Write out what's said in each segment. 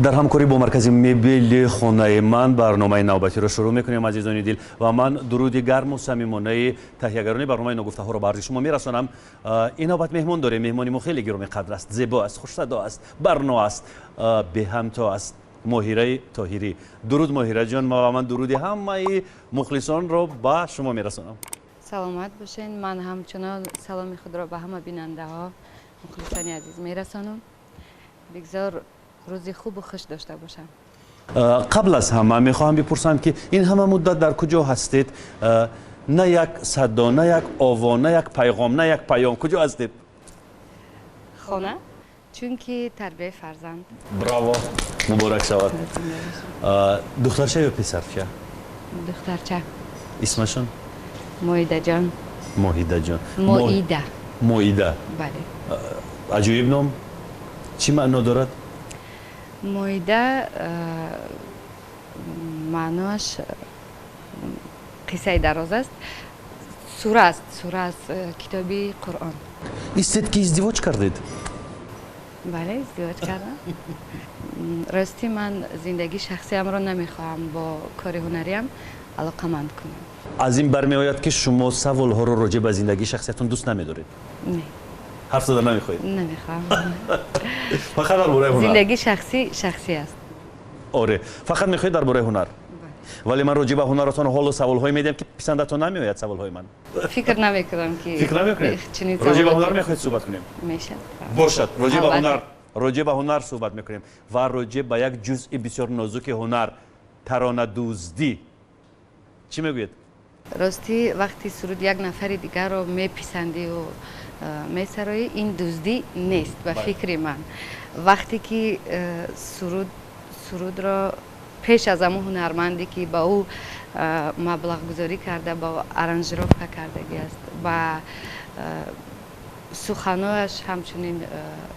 Дар ҳамкорӣ бо маркази мебели хонаи ман барномаи навбатиро шурӯъ мекунем, азизони дил, ва ман дуруди гарму самимонаи таҳиягарони барномаи ногуфтаҳоро ба арзи шумо мерасонам. Ин навбат меҳмон дорем. Меҳмони мо хеле гиромӣ қадр аст, зебо аст, хушсадо аст, барно аст, беҳамто аст. Моҳираи Тоҳирӣ. Дуруд, Моҳираҷон, ва ман дуруди ҳамаи мухлисонро ба шумо мерасонам. Саломат бошед. Ман ҳамчунон саломи худро ба ҳама бинандаҳо, мухлисони азиз мерасонам. Бигзор рӯзи хубу хуш дошта бошам. Қабл аз ҳама мехоҳам бипурсам, ки ин ҳама муддат дар куҷо ҳастед? На як садо, на як ово, на як пайғом, на як паём. Куҷо ҳастед? Хона, чунки тарбияи фарзанд. Браво, муборак шавад. Духтарча ё писарча? Духтарча. Исмашон? Моидаҷон. Моҳидаҷон. Моида. Моида. Бале. Аҷоиб ном. Чӣ маъно дорад? Моида маъноаш қиссаи дароз аст. Сура аст, сура аз китоби Қуръон. Истед, ки издивоҷ кардед? Бале, издивоҷ кардам. Ростӣ, ман зиндагии шахсиамро намехоҳам бо кори ҳунариам алоқаманд кунам. Аз ин бармеояд, ки шумо саволҳоро роҷеъ ба зиндагии шахсиятон дӯст намедоред? Не. Ҳарф зада намехоҳед? Намехоҳам. Фақат дар бораи ҳунар. Зиндагии шахсӣ шахсӣ аст. Оре, фақат мехоҳед дар бораи ҳунар. Вале ман роҷеъ ба ҳунаратон ҳоло саволҳое медиҳам, ки писандатон намеояд саволҳои ман. Фикр намекунам, ки фикр намекунед. Чунин роҷеъ ба саволот ҳунар мехоҳед суҳбат кунем? Мешавад. Бошад, роҷеъ ба Албатта. ҳунар, роҷеъ ба ҳунар суҳбат мекунем ва роҷеъ ба як ҷузъи бисёр нозуки ҳунар, таронадуздӣ. Чӣ мегӯед? Ростӣ, вақти суруд як нафари дигарро меписандиву месароӣ, ин дуздӣ нест, ба фикри ман. Вақте ки сурудро пеш аз ҳамон ҳунарманде, ки ба ӯ маблағгузорӣ карда, ба аранжировка кардагӣ аст, ба суханояш ҳамчунин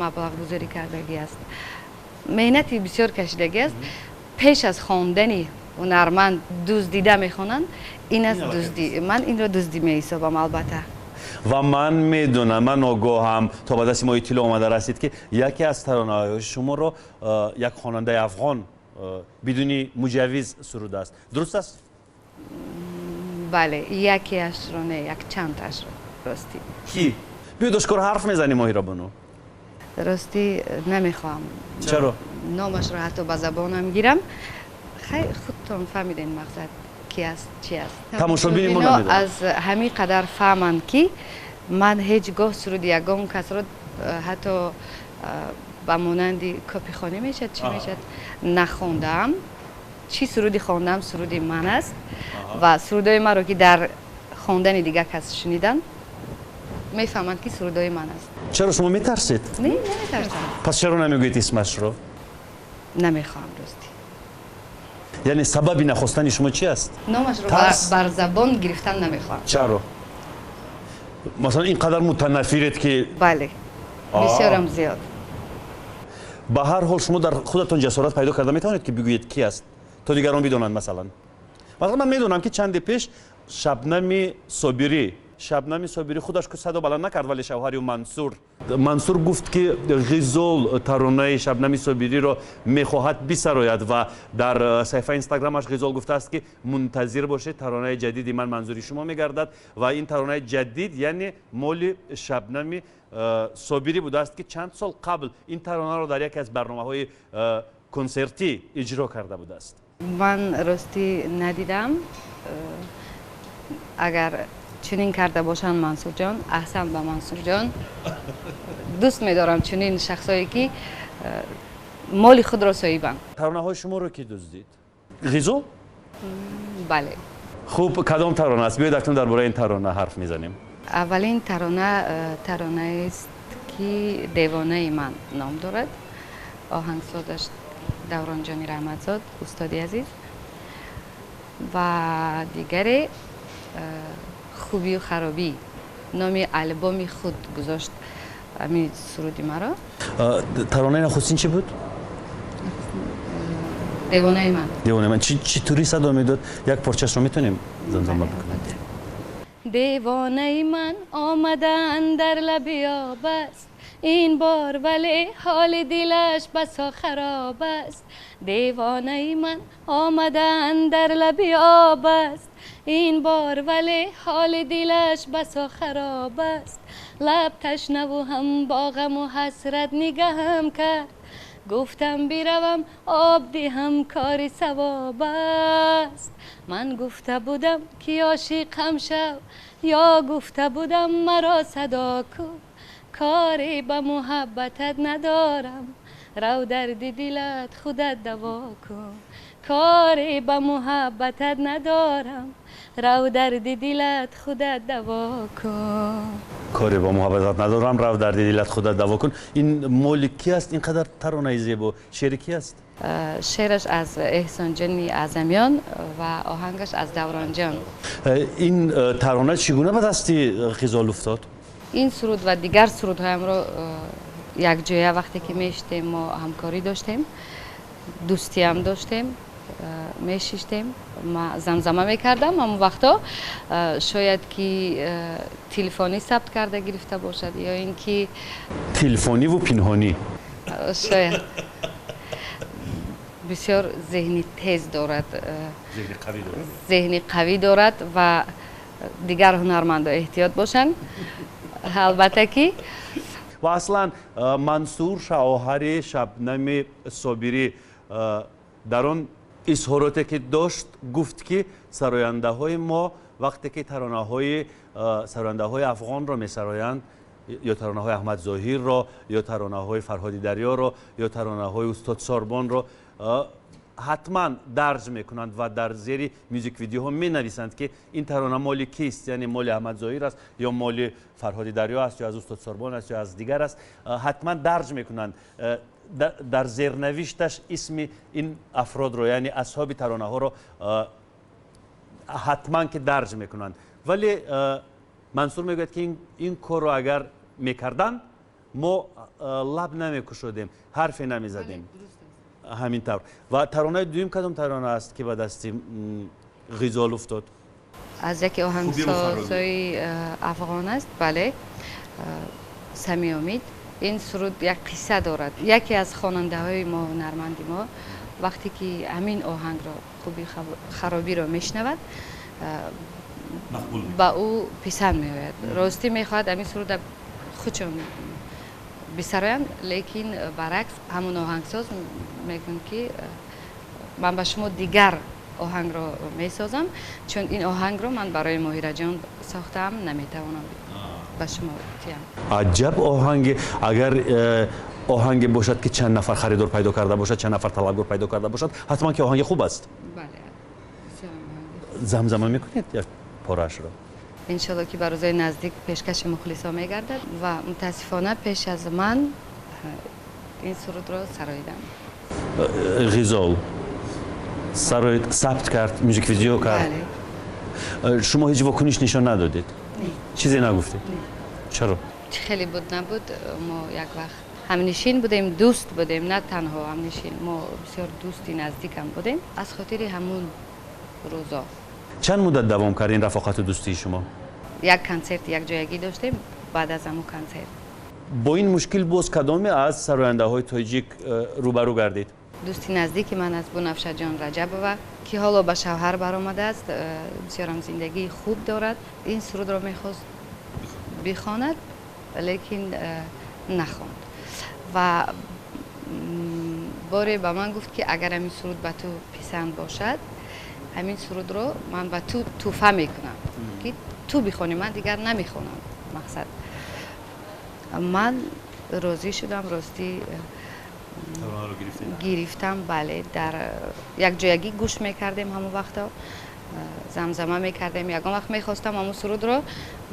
маблағгузорӣ кардагӣ аст, меҳнати бисёр кашидагӣ аст, пеш аз хондани ҳунарманд дуздида мехонанд, ин аст дуздӣ. Ман инро дуздӣ меҳисобам, албатта. Ва ман медонам, ман огоҳам, то ба дасти мо иттилоъ омада расид, ки яке аз таронаҳои шуморо як хонандаи афғон бидуни муҷаввиз сурудааст. Дуруст аст? Бале, якеашро не, якчандашро, ростӣ. Кӣ? Биёед, ошкоро ҳарф мезанем, Моҳира бону. Ростӣ, намехоҳам Чаро? номашро ҳатто ба забонам гирам. Хай, худтон фаҳмидем мақсад ки аст, чи аст. Тамошобини мо Тамошобино намедонад. аз ҳамин қадар фаҳманд, ки ман ҳеҷ гоҳ суруди ягон касро ҳатто ба монанди копихонӣ мешавад, чӣ мешавад, нахондаам. Чӣ суруди хондам, суруди ман аст, ва сурудҳои маро, ки дар хондани дигар кас шуниданд, мефаҳманд, ки сурудҳои ман аст. Чаро шумо метарсед? Не, наметарсам. Пас чаро намегӯед исмашро? Намехоҳам, ростӣ. Яъне сабаби нахостани шумо чи аст? Номашро Тарс? бар забон гирифтан намехоҳам. Чаро? Масалан, ин қадар мутанаффиред, ки Бале, бисёрам зиёд. Ба ҳар ҳол, шумо дар худатон ҷасорат пайдо карда метавонед, ки бигӯед, ки аст, то дигарон бидонанд. Масалан, ман медонам, ки чанде пеш Шабнами Собирӣ худаш ку садо баланд накард, вале шавҳари ӯ Мансур гуфт, ки Ғизол таронаи Шабнами Собириро мехоҳад бисарояд, ва дар саҳифаи Инстаграмаш Ғизол гуфтааст, ки мунтазир бошед, таронаи ҷадиди ман манзури шумо мегардад. Ва ин таронаи ҷадид, яъне моли Шабнами Собирӣ будааст, ки чанд сол қабл ин таронаро дар яке аз барномаҳои консертӣ иҷро карда будааст. Ман, ростӣ, надидам. Агар чунин карда бошанд, Мансурҷон, аҳсан ба Мансурҷон. Дӯст медорам чунин шахсое, ки моли худро соҳибанд. Таронаҳои шуморо ки дуздид? Ғизол? Бале. Хуб, кадом тарона аст? Биёед, акнун дар бораи ин тарона ҳарф мезанем. Аввалин тарона таронаест, ки «Девонаи ман» ном дорад. Оҳангсозаш Давронҷони Раҳматзод, устоди азиз, ва дигаре «Хубию харобӣ» номи альбоми худ гузошт ҳамин суруди маро. Таронаи нахустин чӣ буд? «Девонаи ман». «Девонаи ман» чӣ тури садо медод? Як порчашро метавонем замзама бикунем? Девонаи ман омадан дар лаби об аст, ин бор вале ҳоли дилаш басо хароб аст. Девонаи ман омадан дар лаби об аст, ин бор вале ҳоли дилаш басо хароб аст. Лаб ташнаву ҳам бо ғаму ҳасрат нигаҳам кард, гуфтам биравам об диҳам кори савоб аст. Ман гуфта будам ки ошиқам шав, ё гуфта будам маро садо кун, коре ба муҳаббатат надорам, рав дарди дилат худат даво кун. Коре ба муҳаббатат надорам, рав дарди дилат худат даво кун. Коре ба муҳаббатат надорам, рав дарди дилат худат даво кун. Ин моли ки аст? Ин қадар таронаи зебо шеъри ки аст? Шеъраш аз Эҳсонҷони Аъзамиён ва оҳангаш аз Давронҷон. Ин тарона чӣ гуна ба дасти Ғизол уфтод? Ин суруд ва дигар сурудҳоямро якҷоя вақте ки мешиштем, мо ҳамкорӣ доштем, дӯстиам доштем, мешиштем, ма замзама мекардам. Ҳамон вақто шояд ки телефонӣ сабт карда гирифта бошад ё ин ки телефониву пинҳонӣ. Шояд. Бисёр зеҳни тез дорад, зеҳни қавӣ дорад ва дигар ҳунармандо эҳтиёт бошанд, албатта ки. Ва аслан Мансур шавҳари Шабнами Собирӣ дар он изҳороте ки дошт гуфт, ки сарояндаҳои мо вақте ки таронаҳои сарояндаҳои афғонро месароянд, ё таронаҳои Аҳмад Зоҳирро, ё таронаҳои Фарҳоди Дарёро, ё таронаҳои устод Сорбонро ҳатман дарҷ мекунанд ва дар зери мюзик-видеоҳо менависанд, ки ин тарона моли кист, яъне моли Аҳмад Зоҳир аст ё моли Фарҳоди Дарё аст, ё аз устод Сорбон аст, ё аз дигар аст. Ҳатман дарҷ мекунанд дар зернавишташ исми ин афродро, яъне асҳоби таронаҳоро ҳатман ки дарҷ мекунанд. Вале Мансур мегӯяд, ки ин корро агар мекарданд, мо лаб намекушодем, ҳарфе намезадем. Ҳамин тавр. Ва таронаи дуюм кадом тарона аст, ки ба дасти Ғизол уфтод? Аз яке оҳангсозҳои афғон аст, бале, Сами Умид. Ин суруд як қисса дорад. Яке аз хонандаҳои мо, ҳунарманди мо, вақте ки ҳамин оҳангро, хуби харобиро мешунавад, ба ӯ писанд меояд. Ростӣ мехоҳад ҳамин суруда худшон бисароянд, лекин баръакс ҳамон оҳангсоз мегӯянд, ки ман ба шумо дигар оҳангро месозам, чун ин оҳангро ман барои Моҳираҷон сохтаам, наметавонам ба шумо диҳам. Аҷаб оҳанге! Агар оҳанге бошад, ки чанд нафар харидор пайдо карда бошад, чанд нафар талабгор пайдо карда бошад, ҳатман ки оҳанги хуб аст. Бале. Замзама мекунед як пораашро? Иншолло, ки ба рӯзои наздик пешкаши мухлисо мегардад. Ва мутаассифона пеш аз ман ин сурудро сароидам. Ғизол сароид, сабт кард, мюзик-видео кард. Шумо ҳеҷ вокуниш нишон надодед, чизе нагуфтед? Чаро? Чӣ хеле буд набуд, мо як вақт ҳамнишин будем, дӯст будем, на танҳо ҳамнишин, мо бисёр дӯсти наздикам будем. Аз хотири ҳамун рӯзо. Чанд муддат давом кард ин рафоқату дӯстии шумо? Як консерт якҷоягӣ доштем, баъд аз ҳамун консерт. Бо ин мушкил боз кадоме аз сарояндаҳои тоҷик рӯбарӯ гардид? Дӯсти наздики ман аз Бунафшаҷон Раҷабова, ки ҳоло ба шавҳар баромадааст, бисёрам зиндагии хуб дорад. Ин сурудро мехост бихонад, лекин нахонд. Ва боре ба ман гуфт, ки агар ҳамин суруд ба ту писанд бошад, ҳамин сурудро ман ба ту тӯҳфа мекунам, ки ту бихонӣ, ман дигар намехонам. Мақсад, ман розӣ шудам, ростӣ гирифтам, бале. Дар якҷоягӣ гӯш мекардем, ҳамон вақто замзама мекардем. Ягон вақт мехостам ҳамон сурудро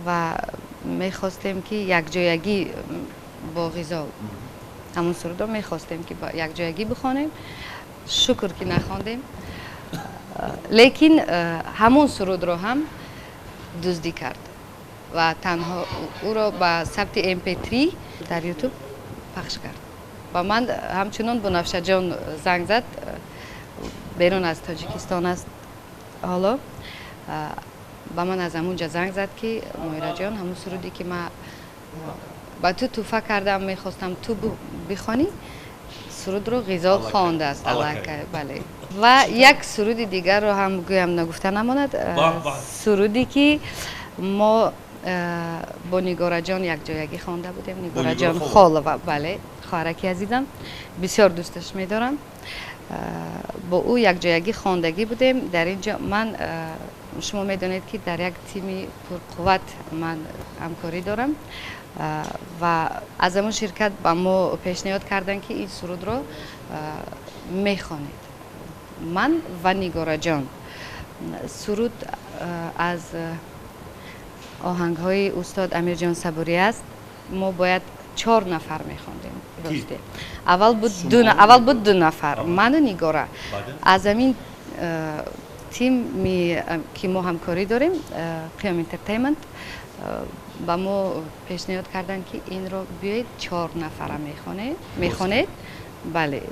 ва мехостем, ки якҷоягӣ бо Ғизол ҳамон сурудро мехостем, ки якҷоягӣ бихонем. Шукр, ки нахондем, лекин ҳамон сурудро ҳам дуздӣ кард ва танҳо ӯро ба сабти mp3 дар Ютуб пахш кард. Ва ман ҳамчунон Бунафшаҷон занг зад, берун аз Тоҷикистон аст ҳоло. Ба ман аз ҳамун ҷа занг зад, ки Моҳираҷон, ҳамун суруде, ки ман ба ту тӯҳфа кардам, мехостам ту бихонӣ, сурудро Ғизол хондааст аллакай. Бале, ва як суруди дигарро ҳам гӯям, нагуфта намонад. Суруде, ки мо бо Нигораҷон якҷоягӣ хонда будем, Нигораҷон Холова, бале, хоҳараки азизам, бисёр дӯсташ медорам, бо ӯ якҷоягӣ хондагӣ будем. Дар ин ҷо ман, шумо медонед, ки дар як тими пурқувват ман ҳамкорӣ дорам ва аз ҳамон ширкат ба мо пешниҳод карданд, ки ин сурудро мехонед, ман ва Нигораҷон. Суруд аз оҳангҳои устод Амирҷон Сабурӣ аст. Мо бояд чор нафар мехондем. Аввал буд ду нафар, ману Нигора. Аз ҳамин тими, ки мо ҳамкорӣ дорем, Қиём Entertainment, ба мо пешниҳод карданд, ки инро биёед, чор нафара мехонед. Бале,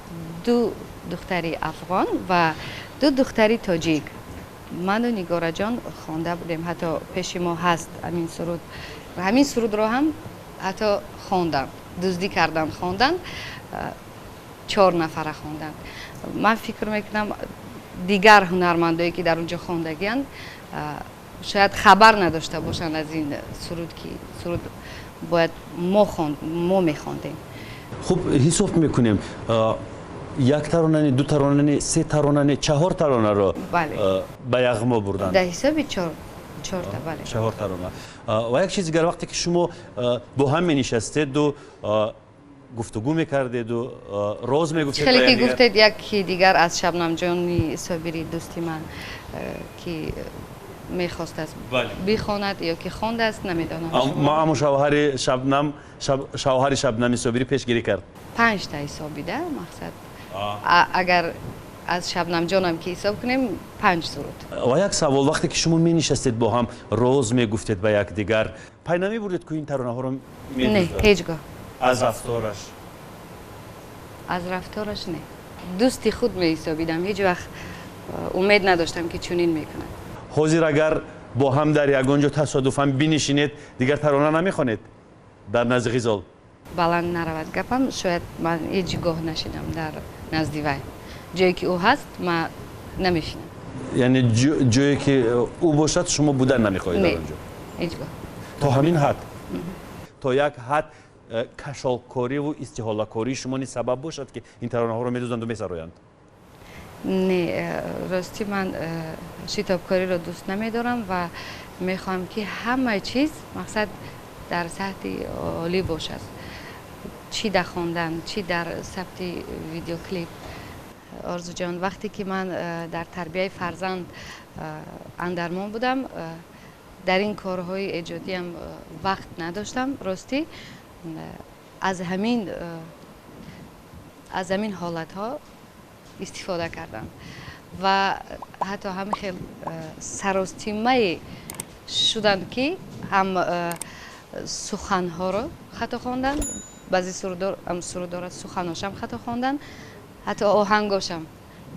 ду духтари афғон ва ду духтари тоҷик. Ману Нигораҷон хонда будем, ҳатто пеши мо ҳаст ҳамин суруд. Ҳамин сурудро ҳам ҳатто хондам, дуздӣ кардан, хонданд, чор нафара хонданд. Ман фикр мекунам, дигар ҳунармандое, ки дар он ҷо хондагианд, шояд хабар надошта бошанд аз ин суруд, ки суруд бояд мо мехондем. Хуб, ҳисоб мекунем: як таронане, ду таронане, се таронане, чаҳор таронаро ба яғмо бурданд. Дар ҳисоби чорта, бале. Чаҳор тарона. Ва як чиз дигар: вақте ки шумо бо ҳам менишастеду гуфтугӯ мекардеду роз мегуфтед. Хеле ки гуфтед, яке дигар аз Шабнамҷони Собири, дӯсти ман, ки мехостааст бихонад ё ки хондааст, намедонам. Аммо шавҳари Шабнам, шавҳари Шабнами Собирӣ пешгирӣ кард. Панҷта ҳисобида, мақсад, агар аз Шабнамҷонам ки ҳисоб кунем, панҷ суруд. Ва як савол: вақте ки шумо менишастед, бо ҳам роз мегуфтед ба якдигар, пай намебурдед, ку ин таронаҳоро? Не, ҳеҷ гоҳ. Аз рафтораш? Аз рафтораш не, дӯсти худ меҳисобидам, ҳеҷ вақт умед надоштам, ки чунин мекунад. Ҳозир агар бо ҳам дар ягон ҷо тасодуфан бинишинед, дигар тарона намехонед дар назди Ғизол? Баланд наравад гапам, шояд ман ҳеҷ гоҳ нашидам дар назди вай. Ҷое ки ӯ ҳаст, ман намешинам. Яъне ҷое ки ӯ бошад, шумо будан намехоҳед дар он ҷо? Ҳеҷ гоҳ. То ҳамин ҳад, то як ҳад кашолкориву истиҳолакории шумо низ сабаб бошад, ки ин таронаҳоро медузанду месароянд? Не, ростӣ, ман шитобкориро дӯст намедорам ва мехоҳам, ки ҳама чиз, мақсад, дар сатҳи олӣ бошад, чӣ дар хондан, чӣ дар сабти видеоклип. Орзуҷон, вақте ки ман дар тарбияи фарзанд андармон будам, дар ин корҳои эҷодиам вақт надоштам. Ростӣ, аз ҳамин ҳолатҳо истифода кардам ва ҳатто ҳамин хел саростимае шуданд, ки ҳам суханҳоро хато хонданд, баъзе суруддора суханошам хато хонданд, ҳатто оҳангошам,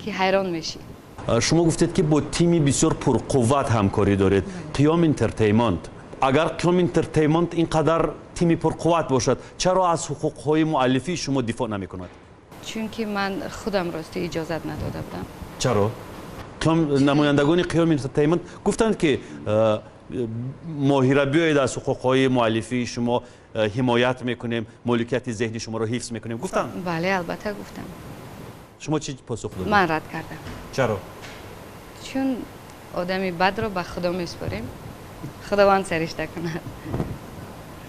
ки ҳайрон мешӣ. Шумо гуфтед, ки бо тими бисёр пурқувват ҳамкорӣ доред, Қиём Entertainment. Агар Қиём Entertainment ин қадар тими пурқувват бошад, чаро аз ҳуқуқҳои муаллифии шумо дифоъ намекунад? Чунки ман худам, ростӣ, иҷозат надода будам. Чаро? Намояндагони Қиём Entertainment гуфтанд, ки Моҳира, биёед, аз ҳуқуқҳои муаллифии шумо ҳимоят мекунем, моликияти зеҳни шуморо ҳифз мекунем, гуфтанд? Бале, албатта, гуфтам. Шумо чӣ посух додед? Ман рад кардам. Чаро? Чун одами бадро ба Худо месупорем, Худованд саришта кунад,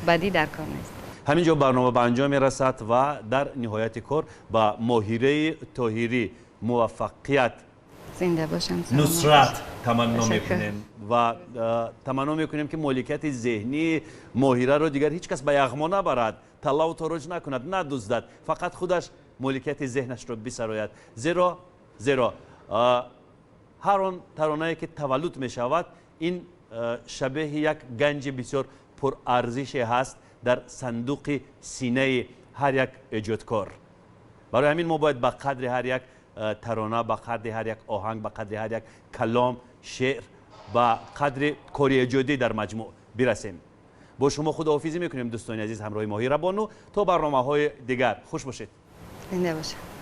бадӣ дар кор нест. Ҳамин ҷо барнома ба анҷом мерасад ва дар ниҳояти кор ба Моҳираи Тоҳирӣ муваффақият, Зинда бошам. Нусрат таманно мекунем ва таманно мекунем, ки моликияти зеҳнии Моҳираро дигар ҳеҷ кас ба яғмо набарад, таллаву тороҷ накунад, надуздад, фақат худаш моликияти зеҳнашро бисарояд, зеро ҳар он таронае, ки таваллуд мешавад, ин шабеҳи як ганҷи бисёр пурарзише ҳаст дар сандуқи синаи ҳар як эҷодкор. Барои ҳамин мо бояд ба қадри ҳар як тарона, ба қадри ҳар як оҳанг, ба қадри ҳар як калом, шеър. Ба қадри кори эҷодӣ дар маҷмӯъ бирасем. Бо шумо худоҳофизӣ мекунем, дӯстони азиз, ҳамроҳи Моҳира бону то барномаҳои дигар. Хуш бошед. Зинда бошед.